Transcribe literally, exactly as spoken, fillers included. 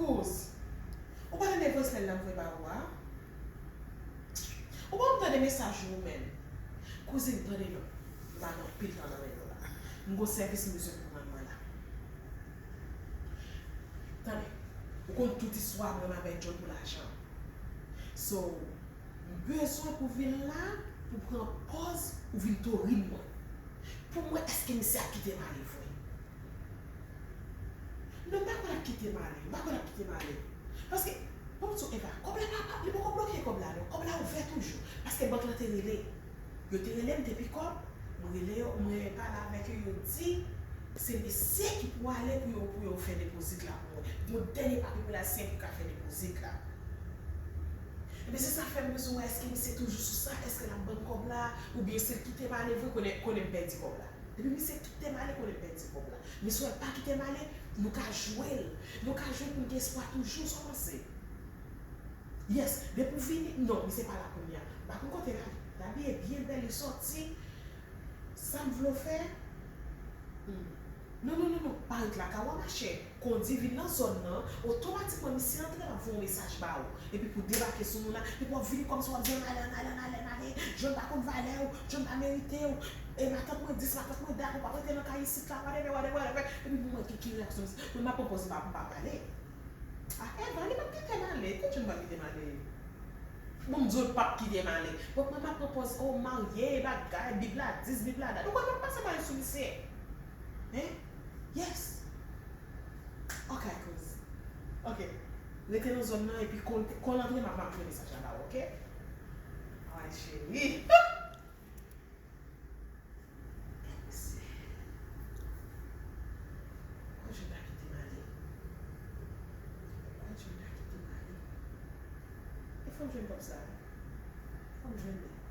Kouz, ou pa tande voice mail la m voye ba ou a? Ou pa tande mesaj yo ou menm? Kouzin, tande non. M pa gen anpil tan nan men nou la. M gon sèvis m bezwen pou rann mwen la. Tande, ou konn tout istwa mwen avèk John pou lajan. So, m bezwen pou vin la, pou pran pòz, ou vin torin mwen. Pou mwen, èske misye ap kite m ale vre? Non, m pa kwè l ap kite m ale. M pa kwè l ap kite m ale. Paske, bon, m di w, Eva, kòb la pa, pa, li poko bloke kòb la, non. Kòb la ouvè toujou. Paske bank lan te rele. Yo te rele m, m te pikòp. Mwen rele yo, mwen pale avèk yo, yo di, se mesye ki pou ale pou yo, pou yo fè depozit la pou mwen. Yon dènye papye pou l al siyen pou ka fè depozit la. Ebyen, se sa fè m bezwen wè èske misye toujou sou sa, èske l ap ban m kòb la, oubyen si l kite m ale vre, konnen, konnen m pèdi kòb la. Depi misye kite m ale, konnen m pèdi kòb la. Men si w wè l pa kite m ale, nou ka jwe l. Nou ka jwe l pou n gen espwa toujou, sa w panse? Yes, depi w vini, non, misye pa la kounye a. M pa konn kote l ale. L abiye byen bèl, li sòti. Sa m vle w fè? Hmm. Non, non, non, non, pa ret lakay ou a, machè. Kondi vin nan zòn nan, otomatikman misye antre, l ap voye yon mesaj ba ou. Epi pou debake sou moun nan, epi w ap vini kòmsi w ap di, ann ale, ann ale, ann ale, ann ale, John pa konn valè w, John pa merite w, e matant mwen dis, matant mwen dat, ou p ap rete nan kay isit la, whatever, whatever, whatever. Epi pou mwen, ki, ki reyaksyon misye? Mwen, m ap pran pòz m pa, m pa pale. Ah, Eva, li p ap kite m ale. Kot John p ap kite m ale? Bon, m di w l p ap kite m ale. Bon, mwen, m ap pran pòz, oh, marye, bagay, Bib la dis, Bib la dat. Ou kwè m ap pase mari sou misye? Hein? Yes. Ok, kouz. Ok. Rete nan zòn nan, epi kon, kon l antre, m ap, m ap voye mesaj la ba ou, ok? Ay, cheri. Mesye. Kòb John pa kite m ale. Kòb John pa kite m ale. E fò m jwenn kòb sa. Fò m jwenn li.